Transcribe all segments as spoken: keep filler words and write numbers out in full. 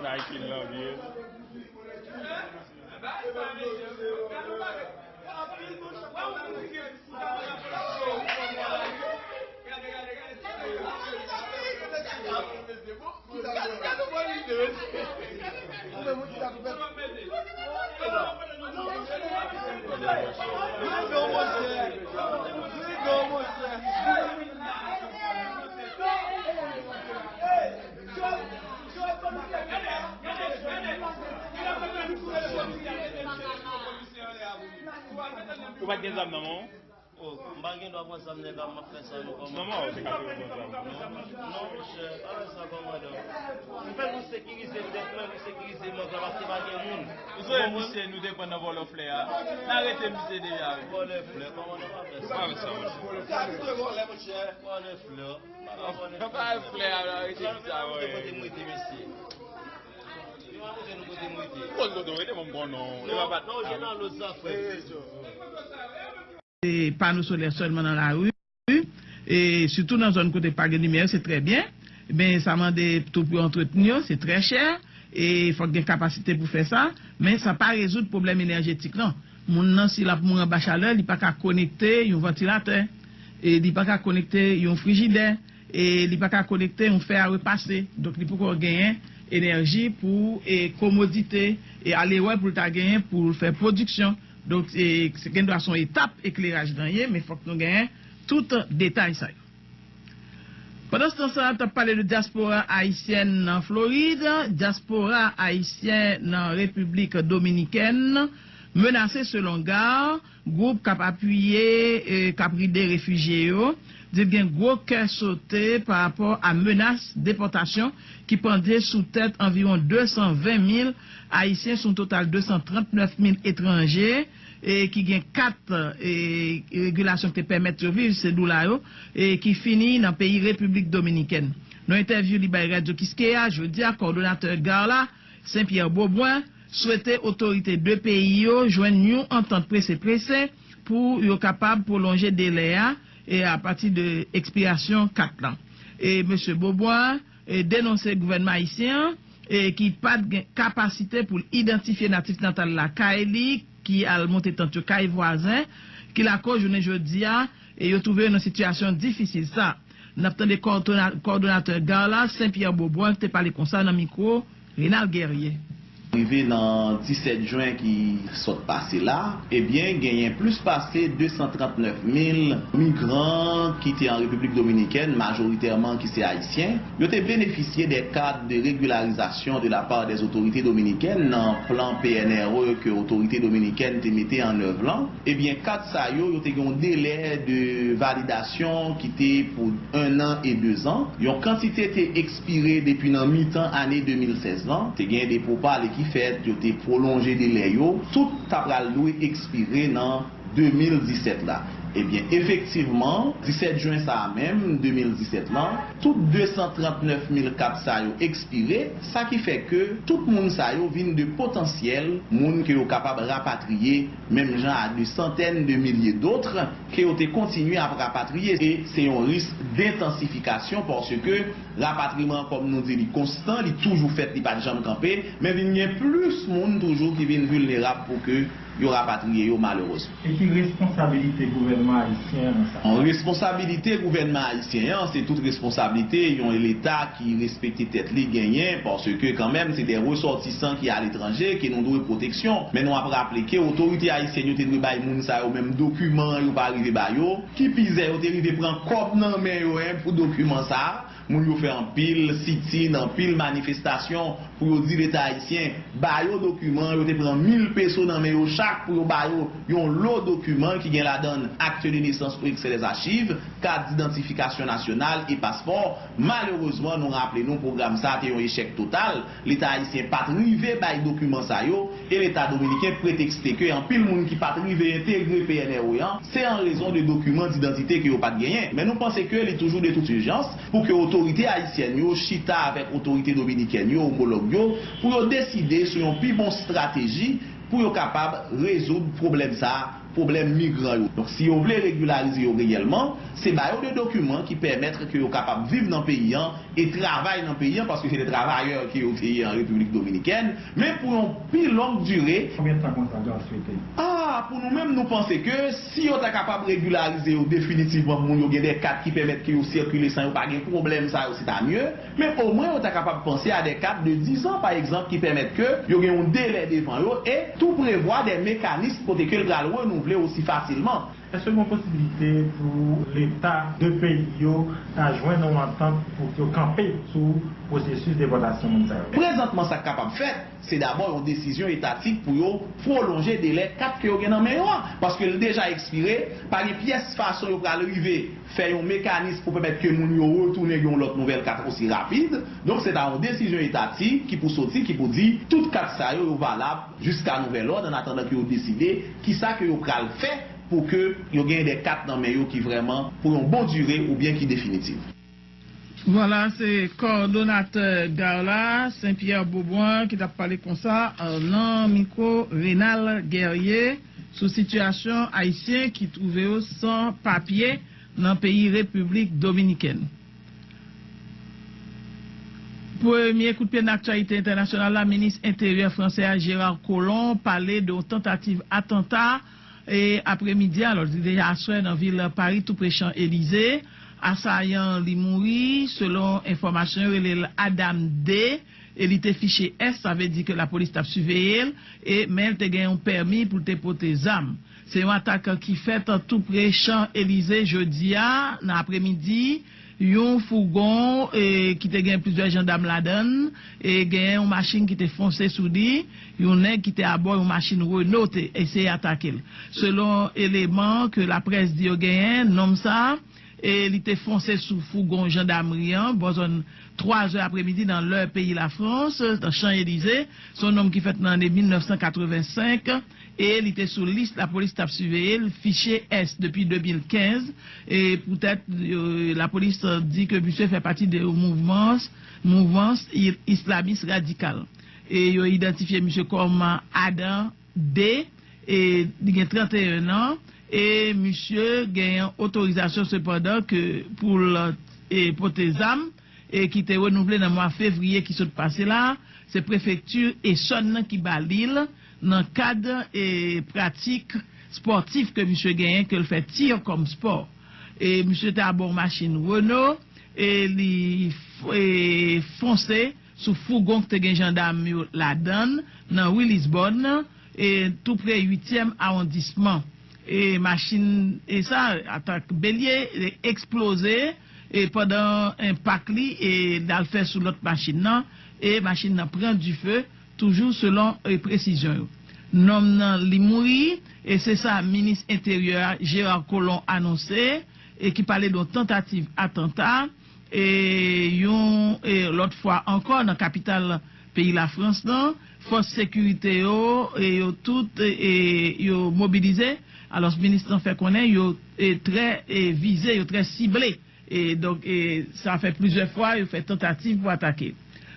Nike love you. Ou pa t gen zam nan men w? Oh, m pa gen dwa pran zam nèg la, m ap fè sa nou kòman? Non, non, se ka te pran zam. Non, non, monchè, pa fè sa kòmandan. M fè nou sekirize tèt mwen, nou sekirize mòg la, paske pa gen moun. Ou sonje misye nou te pran nan vòlè flè a? N arete misye deja, wi. Vòlè flè, kòmandan, pa fè sa. Pa fè sa, monchè. Vòlè flè. Pa fè flè a, n arete misye a, wi. Kote m rete, mesye? Kote nou kote m rete? Kote kote w rete, mwen m konnen w. E pa bat. Non, non, je nan lòt zafè. Se pano solè sèlman nan lari, e sitou nan zòn kote pa gen limyè, se trè byen. Men sa mande tou pou yo antretni yo, se trè chè, e fòk gen kapasite pou fè sa. Men sa pa rezoud pwoblèm enèjetik lan. Moun nan, si l ap mouri anba chalè, li pa ka konekte yon vantilatè, e li pa ka konekte yon frijidè, e li pa ka konekte yon fè a repase. Donk, li poko genyen enèji pou, e, komodite, e alewè pou l ta genyen pou l fè pwodiksyon. Donk, e, se gen dwa se yon etap ekleraj lan ye, men fòk nou genyen tout detay sa yo. Pandan se tan sa, n ap pale de dyaspora ayisyèn nan Florid. Dyaspora ayisyen nan Repiblik Dominikèn menase, selon GARR, gwoup k ap apiye, e, k ap ride refijye yo, di gen gwo kè sote pa rapò a menas depòtasyon ki pandye sou tèt anviwon de san ven mil Ayisyen sou yon total de san trant nèf mil etranje, e, ki gen kat, e, regilasyon ki te pèmèt yo viv, se doula yo, e, ki fini nan peyi Repiblik Dominikèn. Nan entèvyou li bay Radyo Kiskeya jodi a, kòdonatè GARR la, Saint Pierre Beaubrun, swete otorite de peyi yo jwenn yon antant prese prese pou yo kapab pwolonje delè a, e, apati de ekspirasyon kat lan. E mesye Beaubrun, e, denonse gouvènman ayisyen an, e, ki pa t gen kapasite pou l idantifye natif natal lakay li, ki al monte tant yo kay vwazen, ki lakoz jounen jodi a, e, yo twouve yo nan sitiyasyon difisil sa. N ap tande kòdona-, kòdonatè GARR la, Saint Pierre Beaubrun, ki te pale konsa nan mikwo Renald Guerrier. Rive nan disèt jen ki sot pase la, ebyen, genyen plis pase de san trant nèf mil migran ki te an Repiblik Dominikèn, majoritèman ki se ayisyen. Yo te benefisye de kad de regularizasyon de la part des autorités dominicaines nan plan P N R E ke otorite dominikèn te mete an èv lan. Ebyen, kad sa yo, yo te gen yon delè de validasyon ki te pou en an e de zan. Yon kantite te ekspire depi nan mitan ane de mil sèz lan. Te gen de pwopale ki fèt, yo te pwolonje delè yo. Tout ta pral dwe ekspire nan de mil disèt la. Ebyen, efektivman, disèt jen sa a menm, de mil disèt lan, tout de san trant nèf mil kat sa yo ekspire, sa ki fè ke tout moun sa yo vin de potansyèl moun ke yo kapab rapatriye, menm jan a de santèn de milye dòt ke yo te kontinye ap rapatriye. E se yon risk dentansifikasyon, paske rapatriman, kòm nou di, li konstan, li toujou fèt, li pa t janm kanpe, men vin gen plis moun toujou ki vin vilnerab pou ke yo rapatriye yo, malerezman. E ki responsabilite gouvènman ayisyen an nan sa? Bon, responsabilite gouvènman ayisyen an, se tout responsabilite yon Leta ki respekte tèt li genyen, paske kanmenm se de resòtisan ki aletranje ke nou dwe pwoteksyon. Men nou ap raple ke otorite ayisyèn yo te dwe bay moun sa yo menm dokiman, yo pa rive ba yo. Ki pizè, yo te rive pran kòb nan men yo, en, pou dokiman sa a. Moun yo fè anpil sitin, anpil manifestasyon pou yo di Leta ayisyen ba yo dokiman. Yo te pran mil peso nan men yo chak pou yo ba yo yon lo dokiman ki gen ladan l acte de naissance ou extrait des archives, kat didantifikasyon nasyonal e paspò. Malerezman, nou raple nou, pwogram sa a te yon echèk total. Leta ayisyen pa t rive bay dokiman sa yo, e Leta dominiken pretekste ke anpil moun ki pa t rive entegre P N R E an, se an rezon de dokiman didantite ke yo pa t genyen. Men nou panse ke li toujou de tout ijans pou ke otorite ayisyèn yo chita avèk otorite dominikèn yo, omològ yo, pou yo deside sou yon pi bon estrateji pou yo kapab rezoud pwoblèm sa a pwoblèm migran yo. Donk, si yo vle regilarize yo reyèlman, se ba yo de dokiman ki pèmèt ke yo kapab viv nan peyi an e travay nan peyi an, paske se de travayè ke yo te ye an Repiblik Dominikèn, men pou yon pi long dire. Konbyen tan konsa w ta swete? Ah, pou nou menm, nou panse ke si yo ta kapab regilarize yo definitivman, moun yo gen de kat ki pèmèt ke yo sikile san yo pa gen pwoblèm, sa yo se ta mye. Men omwen yo ta kapab panse a de kat de diz an, pa egzanp, ki pèmèt ke yo gen yon delè devan yo e tou prevwa de mekanis kote ke l pral renouvle osi fasilman. Èske gen yon posiblite pou Leta de peyi yo ta jwenn yon antant pou yo kanpe sou pwosesis depòtasyon moun sa yo? Prezantman, sa k kapab fèt, se dabò yon desizyon etatik pou yo pwolonje delè kat ke yo gen nan men yo a, paske l deja ekspire, pa gen pyès fason yo pral rive fè yon mekanis pou pèmèt ke moun yo retounen gen yon lòt nouvèl kat osi rapid. Donk, se ta yon desizyon etatik ki pou soti, ki pou di tout kat sa yo, yo valab jiska nouvèl òd, an atandan ke yo deside kisa ke yo pral fè pou ke yo gen de kat nan men yo ki vrèman pou yon bon dire oubyen ki definitiv. Vwala, se kòdonatè GARLA, Saint Pierre Beaubrun, ki t ap pale konsa, eh, nan mikwo Renald Guerrier sou sitiyasyon ayisyen ki twouve yo san papye nan peyi Repiblik Dominikèn. Premye kout pye nan aktyalite entènasyonal la, minis enteryè fransè a, Gérard Collomb, pale de yon tantativ atanta e apremidi a, alò, li te aswè nan vil Pari, tou pre Chan Elize. Asayan li mouri, selon enfòmasyon yo, rele l Adam D, e li te fiche S, sa vle di ke lapolis t ap siveye l, e, men l te gen yon pèmi pou l te pote zam. Se yon atak ki fèt tou pre Chan Elize jodi a, nan apremidi. Yon fougon, e, ki te gen plizyè jandam ladan l, e, gen yon machin ki te fonse sou li, yon nèg ki te abò yon machin Renault te eseye atake l. Selon eleman ke laprès di yo genyen, nonm sa, e, li te fonse sou fougon jandamri an, bò zòn twa zè apremidi nan lè peyi Lafrans, nan Chan Elize. Se yon nonm ki fèt nan ane mil nèf san katrevensenk, e li te sou lis lapolis t ap siveye l, fiche S, depi de mil kenz, e poutèt, e, lapolis di ke misye fè pati de yon mouvmans, mouvmans i-, islamis radikal. E yo idantifye misye kòm Adam D, e li gen tranteyen an, e misye gen otorizasyon sepandan ke pou l, e, pote zam, e ki te renouvle nan mwa fevriye ki sot pase la, se prefekti Essonne nan ki ba li l nan kad, e, pratik espòtif ke misye genyen, ke l fè tir kòm espò. E misye te abò yon machin Renault, e li f-, e fonse sou fougon ki te gen jandam yo ladan l, nan ri Lisbòn, e tou pre uityèm awondisman. E machin, e sa, atak belye, e eksploze, e pandan enpak li, e l al fè sou lòt machin nan, e machin nan pran dife, toujou selon, e, presizyon yo. Nonm nan, li mouri, e se sa minis enteryè a, Gérard Collomb, anonse, e ki pale de yon tantativ atanta, e yon, e lòt fwa ankò nan kapital peyi Lafrans lan, fòs sekirite yo, e yo tout, e yo mobilize. Alò, minis lan fè konnen yo, e, trè, e, vize, yo trè sible. E donk, e, sa fè plizyè fwa yo fè tantativ pou atake.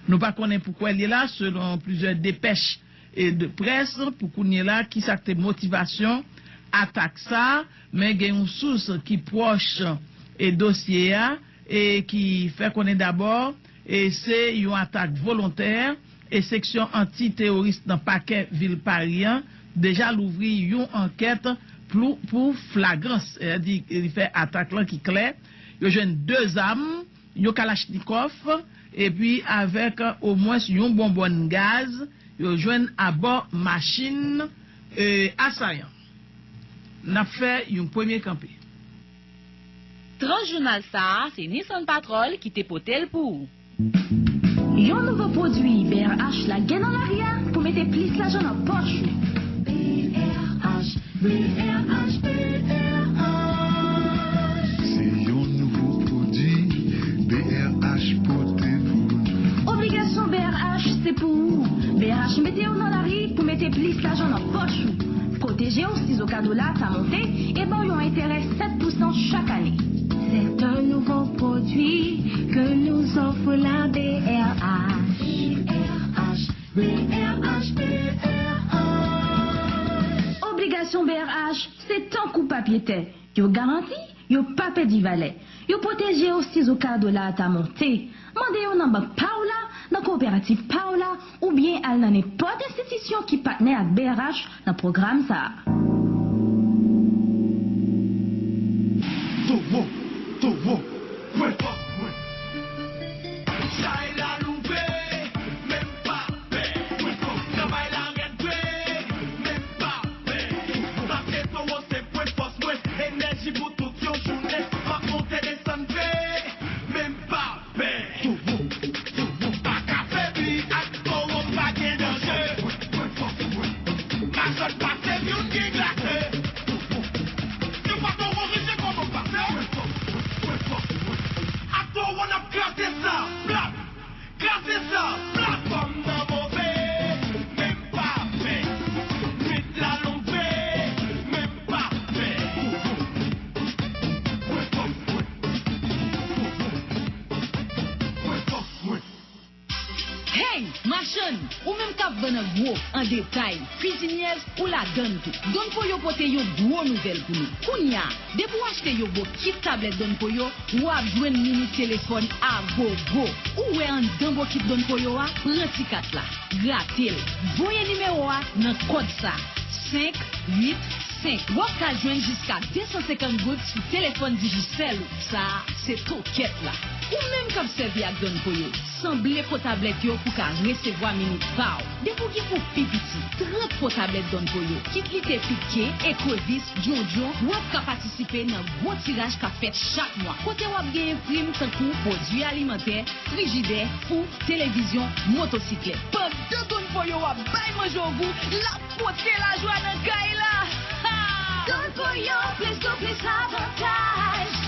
Nou pa konnen pou kwè l ye la, selon plizyè depèch, e, de près, pou kounye la, kisa k te motivasyon atak sa, men gen yon sous ki pwòch, e, dosye a, e ki fè konnen dabò, e se yon atak volontè, e seksyon anti-teworis nan pakè vil Pari an deja louvri yon ankèt pou, pou flagrans, sètadi li fè atak lan ki klè. Yo jwenn de zam, yon kalachnikòf, epi avèk omwens yon bonbòn gaz, yo jwenn abò machin, e, asayan. N ap fè yon premye kanpe. Tran jounal sa a, se Nissan Patrol ki te pote l pou ou. Yon nouvo pwodui B R H lage nan lari a pou mete plis lajan nan pòch ou. B R H, B R H, B R H. Se yon nouvo pwodui B R H pote pou nou. Obligasyon B R H se pou ou. B R H mete w nan lari pou mete plis lajan nan pòch ou. Pwoteje w sizoka dola ta monte e ba w yon enterè sèt pousan chak ane. C'est un nouveau produit que nous offre la B R H. B R H, B R H, B R H. Obligasyon B R H, se Pwopriyetè, yo garanti, yo pa pèdi valè. Yo pwoteje yo sizoka dola a ta monte. Mande yo nan bank pa w la, nan kowoperativ pa w la, oubyen al nan nenpòt enstitisyon ki patnè ak B R H nan pwogram sa a. Towo, towo, pwen fòs mwen. Chay la louvri, menm pa pè. Pwen fòs nan bay la rèd vre, menm pa pè. Paske towo se pwen fòs mwen. Enèji pou tout yon jounen. M ap monte desann vre, menm pa pè. Towo, towo, pa ka febli ak towo, pa gen danje. Machann pase, youn gen glase. Yo pa towo riche kòman pase. Ak towo n ap kraze sa plat. Kraze sa plat. Fanm nan move, menm pa pè. Nwit la lonbe, menm pa pè. Hey, machann! Ou menm k ap vann an gwo, an detay, kwizinyèz, ou ladann tou. Don Pollo pote yon gwo nouvèl pou nou. Kounye a, depi w achte yon bon kit tablèt Don Pollo, w ap jwenn mini telefòn a gogo. Ou wè anndan bon kit Don Pollo a? Pran ti kat la, grate l, voye nimewo a nan kòd sa, senk uit senk. W ap ka jwenn jiska de san senkant goud sou telefòn Digicel ou. Sa a, se tokèt la. Ou menm k ap sèvi ak Don Pollo, sanble ko tablèt yo pou ka resevwa minit pa w. Depi w gen pou pi piti trant ko tablèt Don Pollo, kit li te pike, ekrevis, djondjon, w ap ka patisipe nan gwo tiraj k ap fèt chak mwa, kote w ap genyen prim tankou pwodui alimantè, frijidè, fou, televizyon, motosiklèt. Pandan Don Pollo ap bay manje w gou, l ap pote lajwa nan kay la! Ha! Don Pollo, plis gou, plis avantaj!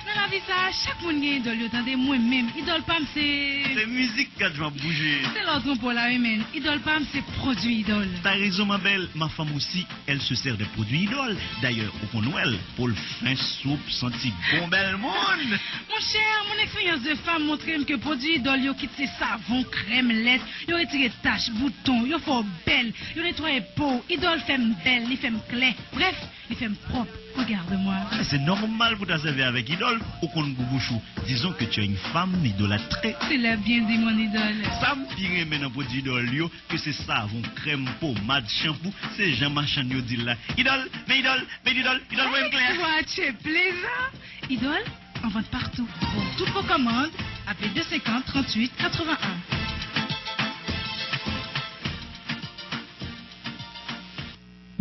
Nan lavi sa a, chak moun gen idòl yo, tande. Mwen menm, idòl pa m se... Se mizik, gad jan ap bouje. Se lè w twonpe w la, wi, men. Idòl pa m se pwodui Idòl. T'as raison, ma belle. Ma femme aussi, elle se sert des produits Idol. D'ailleurs, ou konn wè l, po l fen, soup, santi bon, bèl moun. Monchè, mon expérience de femme montre m ke pwodui Idòl yo, kit se savon, krèm, lèt, yo retire tach, bouton, yo fè w bèl, yo netwaye po w. Idòl fè m bèl, li fè m klè. Bref, li fè m pwòp. Regarde-moi. C'est normal pou ta sèvi avèk Idol, ou konn gou bouch ou. Disons que tu as une femme idolâtrée. Tu l'as bien dit, mon idole. Sa m pi renmen nan pwodui Idol yo, ke se savon, krèm, pomad, chanpou, se jan machann yo di l la. Idol, men Idol, men Idol, Idol, voye m klè. Twa tche plezan. Idol, en vente partout. Pour toutes vos commandes, appelez deux cinquante trente-huit quatre-vingt-un.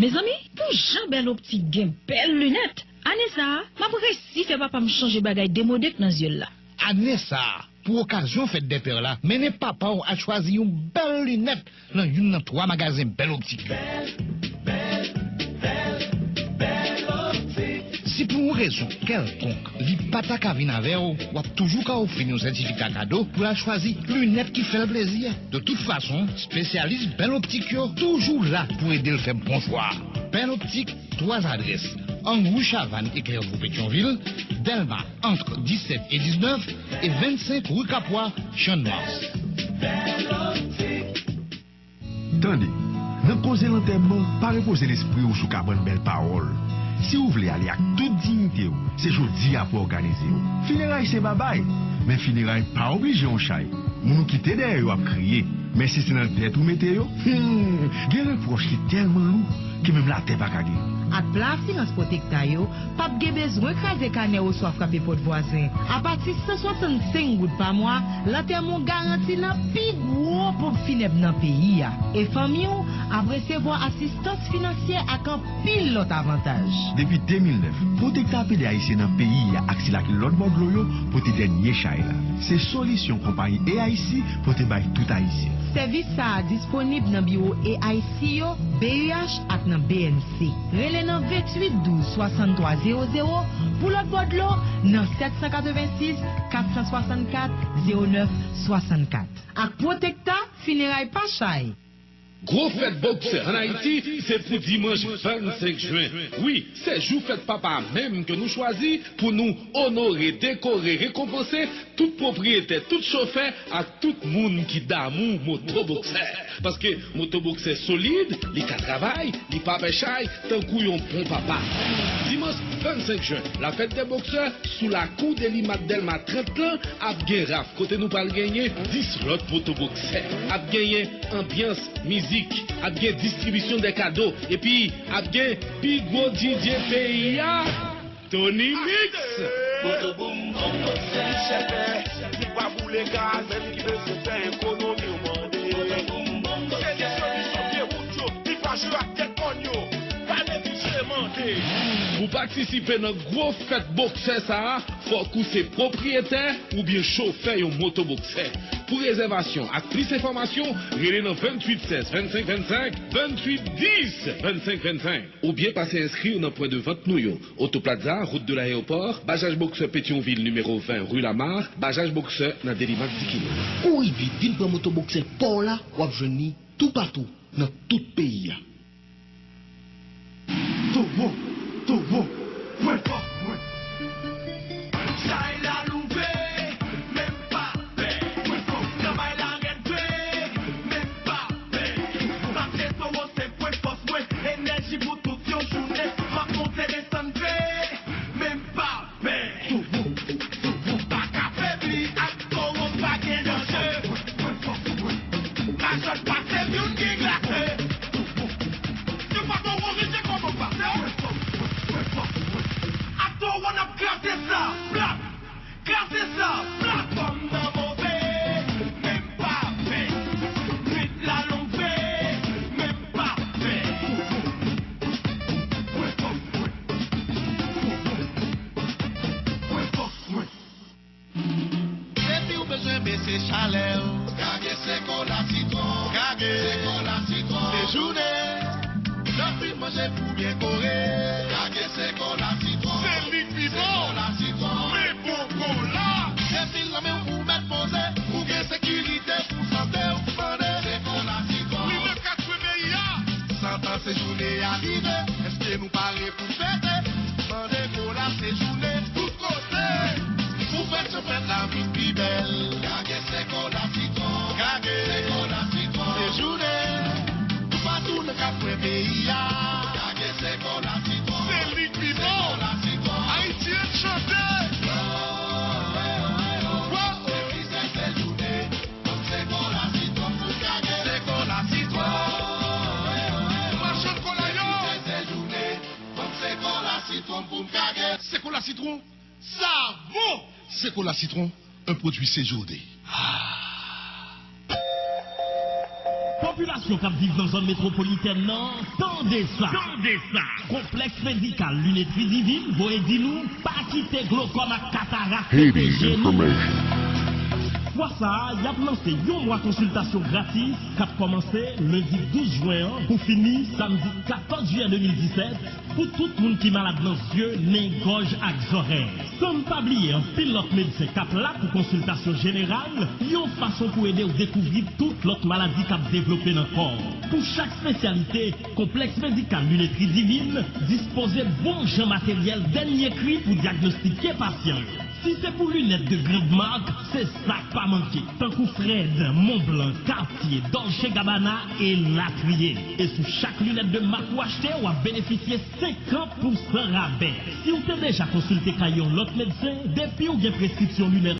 Mezanmi, pou jan Bèl Optik gen bèl linèt, ane sa a, m ap resi fè papa m chanje bagay demode k nan zye l la. Ane sa a, pou okazyon fèt dè pè la, mennen papa w al chwazi yon bèl linèt nan youn nan twa magazen Bèl Optik yo. Si pou yon rezon kèlkonk li pa ta ka vin avè w, w ap toujou ka ofri l yon sètifika kado pou l al chwazi linèt ki fè l plezi. De tout fason, espesyalis Bèl Optik yo toujou la pou ede l fè bon chwa. Bèl Optik, twa adrès, Anri Chavannes e Clairvaux Petyonvil, Dèlma, ant disèt e diznèf, e vennsenk rue Capois, Channmas. Tande, nan koze lantèman, pa repoze lespri w sou kabann bèl pawòl. Si w vle ale ak tout diyite w, se jodi a pou òganize w. Fineray se babay, men fineray pa oblije yon chay. Moun ou kite dèyè yo ap kriye, men si se nan tèt ou mete yo, hmm, gen repwòch ki tèlman lou ke menm latè pa ka gen. Ak plan asirans Protecta yo, p ap gen bezwen kraze kanè oswa frape pòt vwazen. Apati san swasannsenk goud pa mwa, lantèman w garanti nan pi gwo ponp finèb nan peyi a. E fanmi w ap resevwa asistans finansyè ak anpil lòt avantaj. Depi de mil nèf, Protecta ap ede Ayisyen nan peyi a ak sila ki lòt bò dlo yo pote dènye chay la. Se solisyon konpayi A I C pote bay tout Ayisyen. Sèvis sa a disponib nan biwo A I C yo, B U H ak nan B N C. Rele nan venntuit douz swasanntwa zewo zewo, pou lòt bò dlo, nan sèt san katrevensis kat san swasannkat zewo nèf swasannkat. Ak Protecta, fineray pa chay. Gwo fèt boksè ann Ayiti, se pou dimanch vennsenk jen. Wi, se jou fèt papa a menm ke nou chwazi pou nou onore, dekore, rekonpanse tout pwopriyetè, tout chofè ak tout moun ki damou moto boksè. Paske moto boksè solid, li ka travay, li pa pè chay, tankou yon bon papa. Dimanch vennsenk jen, la fête des boxeurs sou lakou Delimat Dèlma trant lan ap gen raf kote nou pral genyen dis lòt moto boksè. Ap genyen anbyans, mizik, ap gen distribisyon de kado, epi ap gen pi gwo D J peyi a, Tony Mix. Moto boom boom boksè. Chèpè, li pa boule gaz, menm ki bezwen fè ekonomi w mande. Moto boom boom boksè. Se li solisyon vye wout yo, li pa jwe ak tèt kòn yo. Gade misye mande. Pou patisipe nan gwo fèt boksè sa a, fòk ou se pwopriyetè oubyen chofè yon moto boksè. Pou rezèvasyon ak plis enfòmasyon, rele nan venntuit sèz vennsenk vennsenk, venntuit dis vennsenk vennsenk, oubyen pase enskri w nan pwen de vant nou yo, Auto Plaza, Route de l'Aéroport, Bajaj Boksè Petyonvil nimewo ven, ri Lamar, Bajaj Boksè nan Delimat Dikini. Kouri vit, vin pran moto boksè pa w la, w ap jwenn li toupatou nan tout peyi a. Towo, towo, pwen fò mwen. Chay la louvri, menm pa pè. Pwen fò mwen. Kanpay la rèd vre, menm pa pè. Mache towo se pwen fòs mwen. Enèji pou tout yon jounen. M ap monte desann vre, menm pa pè. Towo, towo, pa ka febli ak towo, pa gen danje. Majòt pase youn ki glase. Si w pa towo rije kòman w pase. Ak towo n ap kraze sa, plat. Kraze sa, plat. Kòm nan move, menm pa pè. Nwit la long vre, menm pa pè. Depi w bezwen bese chalè w, kage Sekola sitwon. Kage Sekola sitwon. Se jounen. Lè w fin manje pou byen kore, kage Sekola sitwon. Se li k pi bon. Sekola sitwon. Men bon kola. Depi lanmen w ou mèt poze, ou gen sekirite pou sante w. Mande Sekola sitwon. Li nan kat kwen peyi a. Santan se jounen a rive. Èske nou pare pou fete? Mande kola se jounen tout kote. Pou fèt yo fèt la vin pi bèl. Kage Sekola sitwon. Kage Sekola sitwon. Se jounen. Toupatou nan kat kwen peyi a. Kage Sekola sitwon. Se li k pi bon. Sekola sitwon. Ayiti an chante. Oh, oh, oh, oh. Wow. Depi se, se jounen. Sekola sitwon pou kage. Sekola sitwon. Machann kola yo. Depi se, se jounen. Ban m Sekola sitwon pou m kage. Sekola sitwon, sa bon! Sekola sitwon, un produit Séjourné. Popilasyon k ap viv nan zòn metwopolitèn nan, tande sa! Tande sa! Konplèks medikal Lunetterie Divine voye di nou, pa kite glokòm ak katarak pete je nou. Fwa sa a, y ap lanse yon mwa konsiltasyon gratis k ap kòmanse lendi douz jen an pou fini samdi katòz jiyè de mil disèt, pou tout moun ki malad nan zye, nen, gòj ak zòrèy. San n pa bliye anpil lòt medsen k ap la pou konsiltasyon jeneral, yon fason pou ede w dekouvri tout lòt maladi k ap devlope nan kò w. Pou chak espesyalite, Konplèks Medikal Lunetterie Divine dispoze bon jan materyèl dènye kri pou dyagnostik pasyan yo. Si se pou linèt de grande marque, se sa k pa manke, tankou Fred, Montblanc, Cartier, Dolce Gabbana e latriye. E sou chak linèt de mak ou achte, w ap benefisye senkant pou san rabè. Si w te deja konsilte kay yon lòt medsen, depi w gen preskripsyon linèt